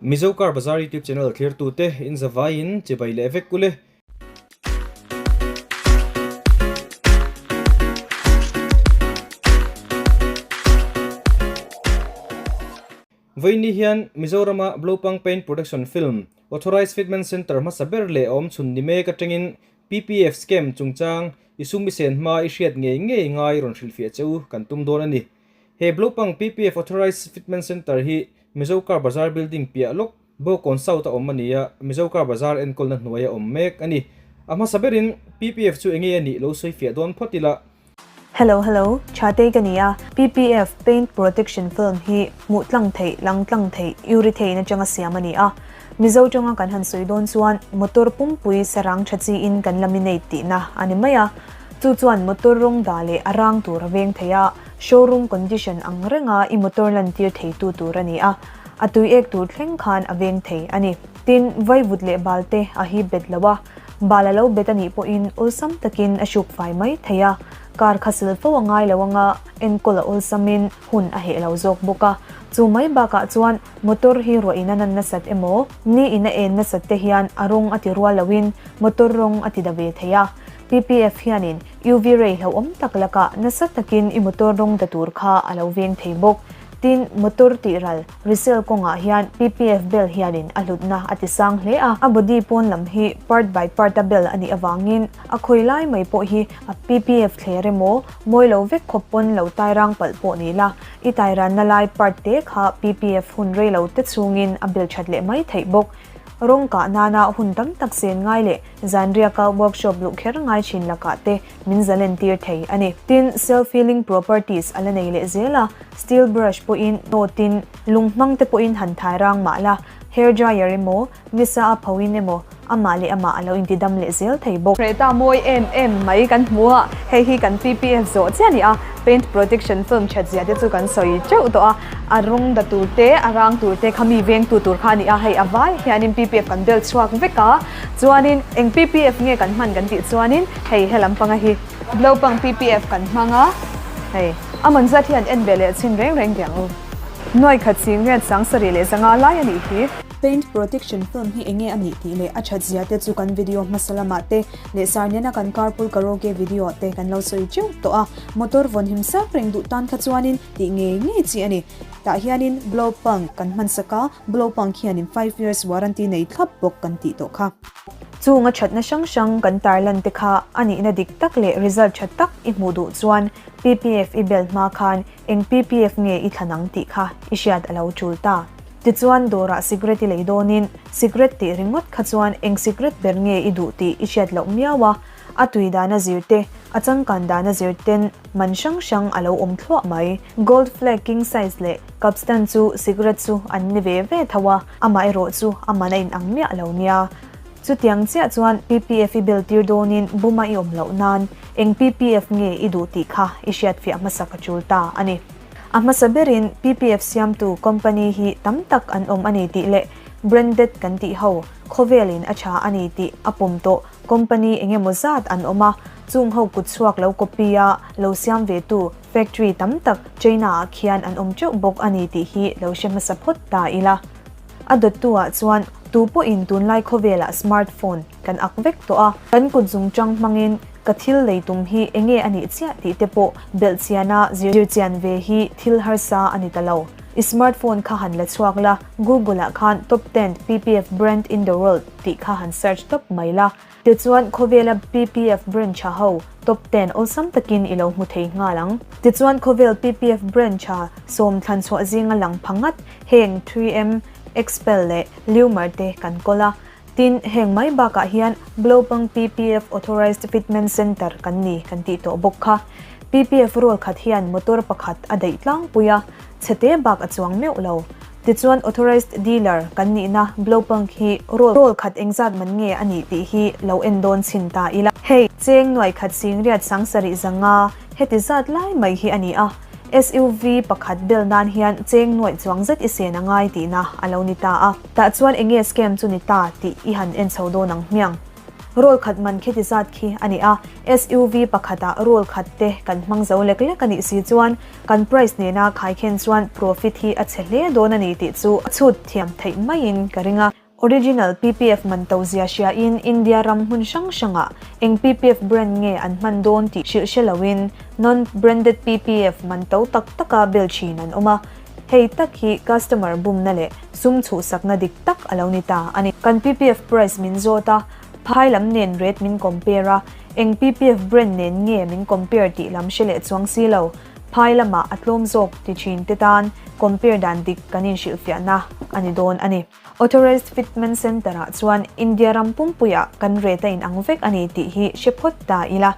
Mizo Car Bazar YouTube channel thlirtute in zavaiin chibai leh vek ule. Vawiini hian Mizorama Blopang Paint Production Film Authorised Fitment Centre hmasa ber leh awm chhun ni mek atangin PPF Scam chungchang i sum i sen hma i hriat ngei ngei ngai rawn hrilhfiah che u kan tum dawn a ni. He Blopang PPF Authorised Fitment Centre hi Mizo Car Bazar Building piah lawk Bawkawn South a awm a ni a, Mizo Car Bazar enkawlna hnuaia awm mek a ni. A hmasa berin PPF chu enge a nih lo sawifiah dawn phawt ila. Hello hello, Thatei ka ni a, PPF, Paint Protection Film, hi hmuh tlang theih, lang tlang theih, urethane atanga siam a ni a. Mizo tanga kan han sawi dawn chuan motor pumpui sarang tha chiin kan laminate tihna a ni mai a. Chu chuan motor rawng dah leh a rang tur a veng thei a, showroom condition ang renga i motor lantir theitu tur a ni a. A tui ek tur thleng khan a veng thei a ni. Tin, vaivut leh bal te a hip bet lo a, bal a lo bet a nih pawhin awlsam takin a hruk fai mai thei a, car kha sil fo a ngai lo anga enkawl a awlsamin hun a heh lo zawk bawk a. Chu mai bakah chuan motor hi ruah in a nan nasat emaw, ni in a en nasat te hian a rawng a ti rual loin motor rawng a ti da ve thei a. PPF hianin UV ray hlauhawm tak lakah nasa takin i motor rawng da tur kha a lo veng thei bawk. Tin, motor tih ral, resale kawngah hian PPF bel hianin a hlutna a ti sang hle a, a body pawn lam hi part by part a bel a nih avangin a khawi lai mai pawh hi a PPF thler emaw, mawi lo vek khawp pawn lo tai rang palh pawh ni la, i tai ranna lai part te kha PPF hun rei lo te chhungin a bel that leh mai theih bawk. Rawng kah nana hun tam tak sen ngai leh zanriaka workshop luh kher ngai thin lakah te min zalen tir thei a ni. Tin, self healing properties a la nei leh zel a, steel brush pawhin nawtin lung hmang te pawhin han thai rang mah la, hair dryer emaw, nisa a phoin emaw, amah leh amah a lo intidam leh zel thei bawk. Hreta mawi em em mai kan hmu a, hei hi kan PPF zawh chiah a ni a, paint protection film that zia te chu kan sawi teuh tawh a, a rawng da tur te, a rang tur te kha mi vengtu tur kha a ni a, hei a vai hianin PPF kan bel chhuak vek a. Chuanin eng PPF nge kan hman kan tih chuanin hei he lampanga hi Blopang PPF kan hmang a, hei a man zat hian en ve leh chhin reng reng teh ang u. Nuai khat ching riat sang sarih leh zanga lai a nih hi. Paint protection film hi enge a nih tih leh a that zia te chu kan video hmasa lamah te leh sar nena kan carpool karaoke video ah te kan lo sawi teuh tawh a, motor vawn him sak reng duh tan kha chuanin tih ngei ngei chi a ni. Tah hianin blow punk kan hman sak a, blow punk hianin 5 years warranty nei thlap bawk kan tih tawh kha. Chung a thatna hrang hrang kan tarlan te kha a nihna dik tak leh result tha tak i hmuh duh chuan PPF i bel hma khan eng PPF nge i thlan ang tih kha i hriat a lo tul ta. Tichuan dawrah cigarette i lei dawnin cigarette tih ringawt kha chuan eng cigarette ber nge i duh tih i hriat loh miau a, A tui dana zir te, a changkan dana zir ten man hrang hrang a lo awm thluah mai. Gold Flake King Size leh Capstan chu cigarette chu an ni ve ve tho a, amaherawh chu a man a inang miah lo nia. Chutiang chiah chuan PPF i bel tir dawnin buma i awm loh nan eng PPF nge i duh tih kha i hriatfiah hmasak a tul ta a ni. A hmasa berin PPF siamtu company hi tam tak an awm a ni tih leh branded kan tih ho khawvelin a tha a ni tih a pawm tawh Company eng emaw zat an awm a, chung ho kut chhuak lo copy a lo siam ve tu factory tam tak China ah khian an awm teuh bawk a ni tih hi lo hre hmasa phawt ta ila. A dawttu ah chuan tu pawhin tunlai khawvelah smart phone kan ak vek tawh a, kan kut zungchang hmangin ka thil lei tum hi enge a nih chiah tih te pawh belh chian a zir chian ve hi thil harsa a ni ta lo. I smart phone kha han la chhuak la, Google ah khan top ten PPF brand in the world tih kha han search tawp mai la. Tichuan khawvela PPF brand tha ho top ten awlsam takin i lo hmu thei nghal ang. Tichuan khawvel PPF brand tha sawm thlan chhuah zinga lang pha ngat heng 3M, Xpel leh Leumer te kan kawl a. Tin, heng mai bakah hian Blopang PPF Authorised Fitment Centre kan ni kan tih tawh bawk kha. PPF rual khat hian motor pakhat a daih tlangpui a, chhete bak a chuang meuh lo. Tichuan Authorised Dealer kan nihna Blopang hi roll khat engzat man nge a nih tih hi lo en dawn chhin ta ila. Hei, cheng nuai khat singriat sangsarih zanga heti zat lai mai hi a ni a. SUV pakhat bel nan hian cheng nuaih chuang zet i sen a ngai tihna a lo ni ta a. Tah chuan enge scam chu ni ta tih i han en chho dawn ang hmiang. Roll khat man khiti zat khi a ni a, SUV pakhatah roll khat te kan hmang zo lek lek a nih si chuan kan price nena khaikhen chuan profit hi a chhe hle dawn a ni tih chu a chhut thiam theih maiin ka ring a. Original PPF man to zia hria in India ram hmun hrang hrangah eng PPF brand nge an hman dawn tih hrilh hre loin non branded PPF man to tak taka bel thin an awm a, hei tak hi customer bumna leh sum chhuhsakna dik tak a lo ni ta a ni. Kan PPF price min zawt a, phai lam nen rate min compare a, eng PPF brand nen nge min compare tih lam hre leh chuang si lo. Phai lamah a tlawm zawk ti thin te tan compare dan dik kan inhrilhfiahna a ni dawn a ni. Authorized Fitment Centre-ah chuan India ram pumpuiah kan rate a inang vek a ni tih hi hre phawt ta ila.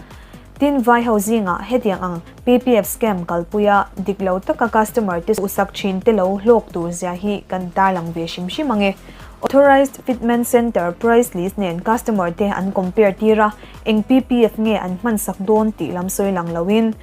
Tin, vai ho zingah hetiang ang PPF scam kalpuia dik lo taka customer te usak thin te lo hlawk tur zia hi kan tarlang ve hrim hrim ang e. Authorized Fitment Centre price list nen customer te an compare tir a, eng PPF nge an hmansak dawn tih lam sawi lang loin.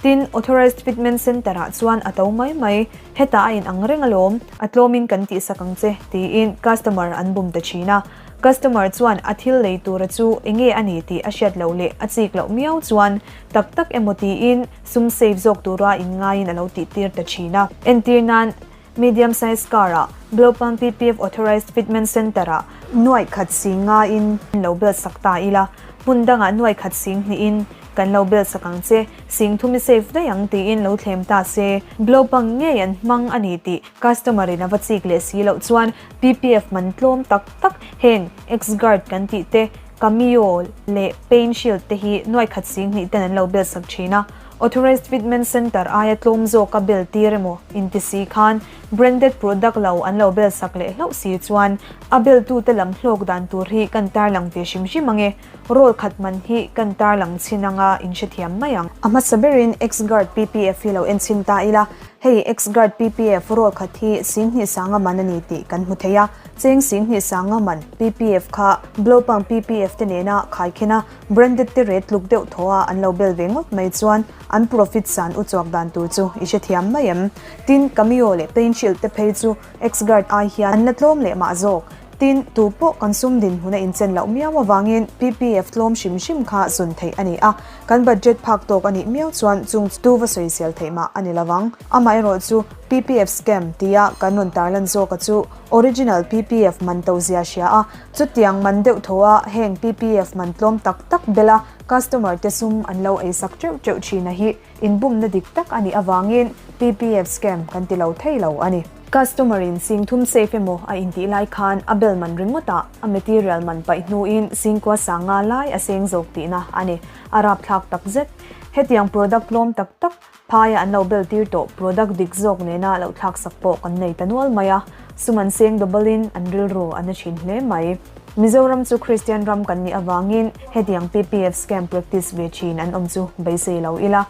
Tin, Authorized Fitment Centre-ah chuan a to mai mai, hetah a inang reng alawm, a tlawmin kan tihsak ang che, tiin customer an bum ta thin a. Customer chuan a thil lei tura chu enge a ni tih a hriat loh leh a chik loh miau chuan tak tak emaw tiin sum save zawk tura inngaiin a lo tihtir ta thin a. Entir nan, Medium size car ah Blopang PPF Authorized Fitment Centre ah nuaih khat sing nga in lo bel sak ta ila, hmun dangah nuaih khat sing hnih in kan lo bel sak ang che, sing thum i safe daih ang tiin lo thlem ta se, Blopang ngei an hmang a ni tih customer in a va chik leh si loh chuan PPF man tlawm tak tak heng X-Guard kan tih te, Cameo leh Paint Shield te hi nuaih khat sing hnih ten an lo bel sak thin a. Authorized Fitment Centre aia tlawm zawka bel tir emaw inti si khan branded product lo an lo bel sak leh hlauh si chuan a beltute lam hlawk dan tur hi kan tarlang ve hrim hrim ang e. Roll khat man hi kan tarlang chhin anga inhrethiam mai ang. A hmasa berin X-Guard PPF hi lo enchhin ta ila, hei X-Guard PPF roll khat hi 2000 sanga man a ni tih kan hmu thei a, cheng 2000 sanga man PPF kha Blopang PPF te nena khaikhin a, Branded te rate tluk deuh thaw a an lo bel ve ngawt mai chuan an profit san u chuak dan tur chu i hrethiam mai em? Tin, Cameo leh Paint Shield te phei chu X-Guard ai hian an la tlawm leh mah zawk. Tin, tu pawh kan sum dinhmun a inchen loh miau avangin PPF tlawm hrim hrim kha zun theih a ni a, kan budget phak tawk a nih miau chuan chung tu va sawisel theih mah a ni lo vang. Amaherawh chu PPF scam tia kan rawn tarlan zawka chu original PPF man to zia hria a, Chutiang man deuh tho a heng PPF man tlawm tak tak bela customer te sum an lo ei sak teuh teuh thin a hi inbumna dik tak a nih avangin PPF scam kan ti lo thei lo a ni. Customer in singthum safe emaw a intih lai khan a bel man ringawt ah a material man paih hnuin singkua sanga lai a seng zawk tihna a ni. A rapthlak tak zet. Hetiang product tlawm tak tak Phaia an lo bel tir tawh product dik zawk nena lo thlak sak pawh kan nei ta nual mai a, sum an seng double in an rilru a na thin hle mai. Mizoram chu Kristian ram kan nih avangin hetiang PPF scam practice ve thin an awm chu beisei lo ila.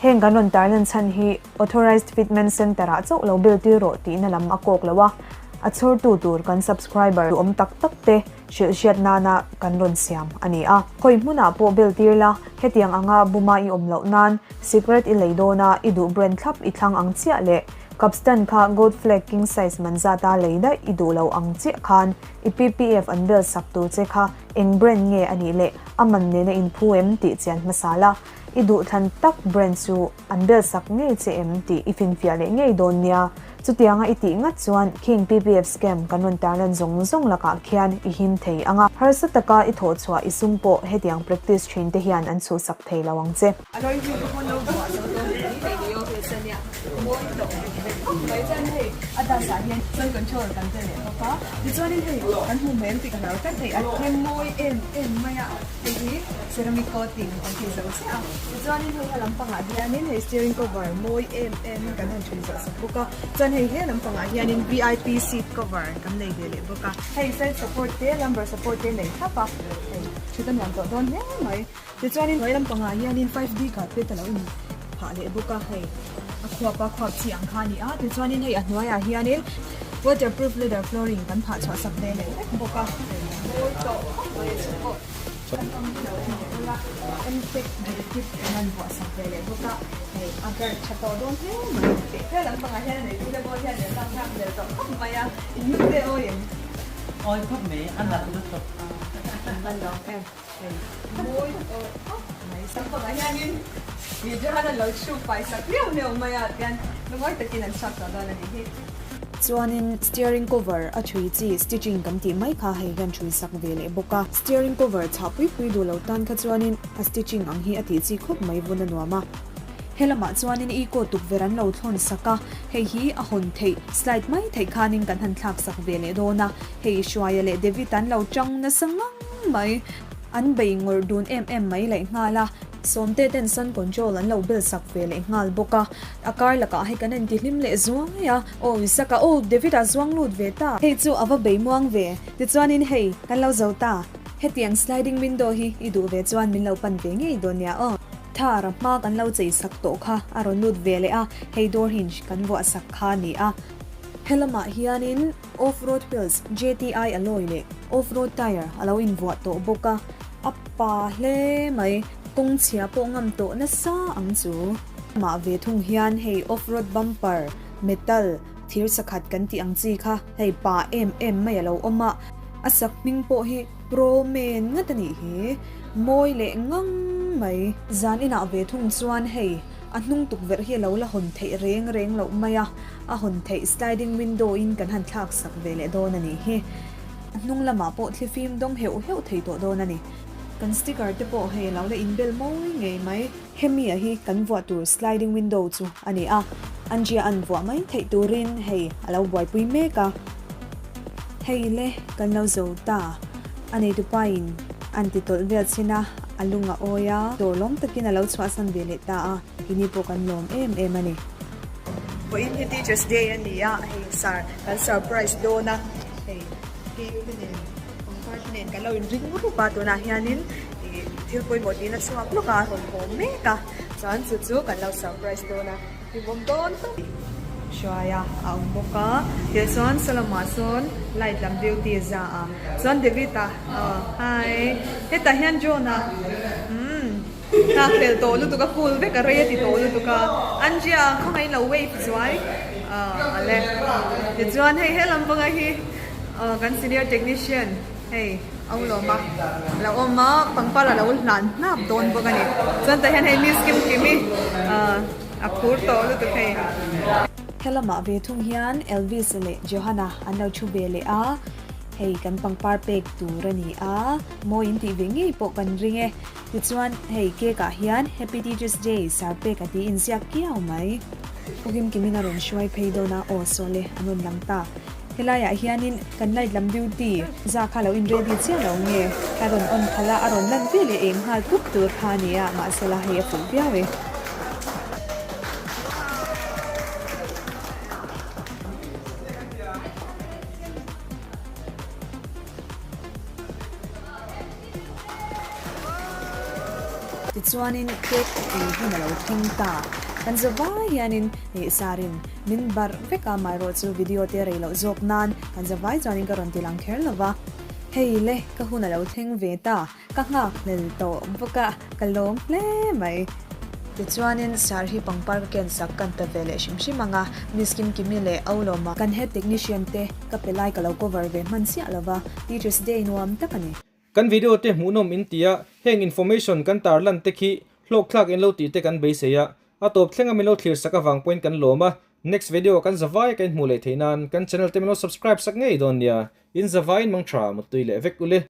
Heng kan rawn tarlan chhan hi Authorized Fitment Centre ah chauh lo bel tir rawh tihna lam a kawk lo a, a chhawrtu tur kan subscriber duhawm tak tak te Hrilh hriat nana kan rawn siam a ni a. Khawi hmunah pawh bel tir la, hetiang anga buma i awm loh nan cigarette i lei dawn a, i duh brand thlap i thlang ang chiah leh Capstan kha Gold Flake king size man zata lei daih i duh lo ang chiah khan i PPF an bel sak tur che kha eng brand nge a nih leh a man nena inphu em tih chian hmasa la, i duh thlan tak brand chu An bel sak ngei che em tih i finfiah leh ngei dawn nia. Chutianga i tih ngat chuan khing PPF scam kan rawn tarlan zawng zawng lakah khian i him thei ang a. Harsa taka i thawh chhuah i sum pawh hetiang practice thin te hian an chhuhsak thei lo ang che. A lawi hnu pawh lo buah zo dawn mai hei ni aw hei chuan nia mawi tawh ve khawp mai chuan hei a dance ah hian sound control kan pe leh bawk a tichuanin hei kan hmu mai ang tih ka hlau tlat hei a them mawi em em mai a. Hei hi ceramic coating an tih zo chiah a, tichuanin hei he lampangah hianin hei steering cover mawi em em in kan han then zawh sak bawk a, chuan hei he lampangah hianin vip seat cover kan nei ve leh bawk a, hei side support te lumbar support te nei thlap a, hei thut a nuam tawh dawn hle mai, tichuanin hnuai lampangah hianin 5D carpet a lo in phah leh bawk a, hei a khuap a khuap chi ang kha a ni a, tichuanin hei a hnuaiah hianin waterproof leather flooring kan phah chhuah sak ve leh vek bawk a, mawi tawh khawp mai a chu pawh kan awm hi lo en leh ula mtech directive kan rawn vuah sak ve leh bawk a, hei a guard tha tawh dawn hle mai he lampangah hian a neitute pawh hian an lak hlak hmel tawh khawp mai a, in hnute awi em? awi khawp mai, a nalh lutuk. An va lawm em. Hei mawi tawh khawp mai. Sampangah hianin ih Johan an lo chhuk fai sak hleuh hleuh mai a, tian lungawi takin an chhuak tawh dawn a nih hi. Chuanin steering cover a thui chi stitching kan tih mai kha hei hian thui sak ve leh bawk a. Steering cover chhah pui pui duh lo tan kha chuanin a stitching ang hi a tih chi khawp mai vun a nuam a. He lamah chuanin eco tukverh an lo thlawn sak a, hei hi a hawn theih, slide mai theih khanin kan han thlak sak ve leh dawn a, hei Hruaia leh David an lo tang nasa ngang mai, an bei ngawrh dun em em mai leh nghal a, Sawmte ten sun control an lo bel sak ve leh nghal bawk a, a kar lakah hei kan intihlim leh zuai a, aw Isaka aw David a zuang lut ve ta, hei chu a va bei muang ve, tichuanin hei kan lo zo ta, hetiang sliding window hi i duh ve chuan min lo pan ve ngei dawn nia aw. Thar a hma kan lo chei sak tawh kha a rawn lut ve leh a, hei door hinge kan vuah sak kha a ni a. Helamah hianin off road wheels JTI alloy leh off road tyre a lo invuah tawh bawk a, a pa hle mai, kawng chhia pawh ngam tawh nasa ang chu. Amah ve thung hian hei off road bumper metal thir sakhat kan tih ang chi kha hei pa em em mai a lo awm a, a sak hming pawh hi Pro men ngat a nih hi, mawi leh ngang mai. Zan inah ve thung chuan hei a hnung tukverh hi a lo la hawn theih reng reng loh mai a, a hawn theih sliding window in kan han thlak sak ve leh dawn a nih hi. A hnung lamah pawh thlifim dawng heuh heuh thei tawh dawn a ni. Kan sticker te pawh hei a lo la inbel mawi ngei mai. Hemi a hi kan vuah tur sliding window chu a ni a, Angie an vuah mai theih turin hei a lo buaipui mek a. Hei le kan lo zo ta, a neitupa in an ti tawlh vel chin a, a lung a awi a, dawr lawm takin a lo chhuahsan ve leh ta a, keini pawh kan lawm em em a ni. Vawiin hi Teachers Day a ni a, hei sir kan surprise dawn a, hei cake te nen pangpar te nen kan lo inring rup a, tunah hianin ih thil pawimawh tiin a chhuak lawk a, a rawn haw mek a, chuan chu chu kan lo surprise dawn a, hlimawm dawn tawp. Hruai a a awm bawk a, tichuan saw lamah sawn light lam duty a za a, chuan David a aw hi hetah hian John a umm nghakhlel tawh lutuk a cool vek a rei a ti tawh lutuk a, Angie a khawngaih lo wave zuai aw ale tichuan hei helam panga hi aw kan senior technician hei. A lawm a, a lo awm a, pangpar a lo hlan hnap dawn bawk a ni. Chuan tah hian hei Miss Kimkimi ahh a phur tawh lutuk hei. Helamah ve thung hian Elvis leh Johanna an lo thu ve leh a, hei kan pangpar pek tur a ni a, mawi in tih ve ngei pawh kan ring e. Tichuan hei cake ah hian Happy Teachers Day sar pek a ti inziak kiau mai. Pu Kimkimin a rawn hruai phei dawn a, aw sawle an rawn lang ta. Helaiah hianin kan light lam duty za kha lo in ready chiah lo nge a rawn on khalh a, a rawn lan ve leh eng nghal pup tur kha a ni a, mahse la hei a fuh viau e. Tichuanin cake ei hun a lo thleng ta. Kan za vai hianin ih sarin min barh vek a, amaherawh chu video te rei loh zawk nan kan za vai chuanin ka rawn ti lang kher lo va. Hei le, ka hun a lo thleng ve ta, ka nghak hlel tawh bawk a, ka lawm hle mai. Tichuanin sar hi pangpar ka ken sak kan pe ve leh hrim hrim ang a, Miss Kimkimi leh Aulawma kan head technician te ka pe lai ka lo cover ve hman chiah lo va, Teachers Day nuam tak a ni. Kan video te hmuhnawm in tia heng information kan tarlan te khi hlawkthlak in lo tih te kan beisei a, a tawp thleng a min lo thlir sak avang pawhin kan lawm a, next video ah kan zavai ka inhmuh leh theih nan kan channel te min lo subscribe sak ngei dawn nia, in zavaiin mangtha muttui leh vek ule.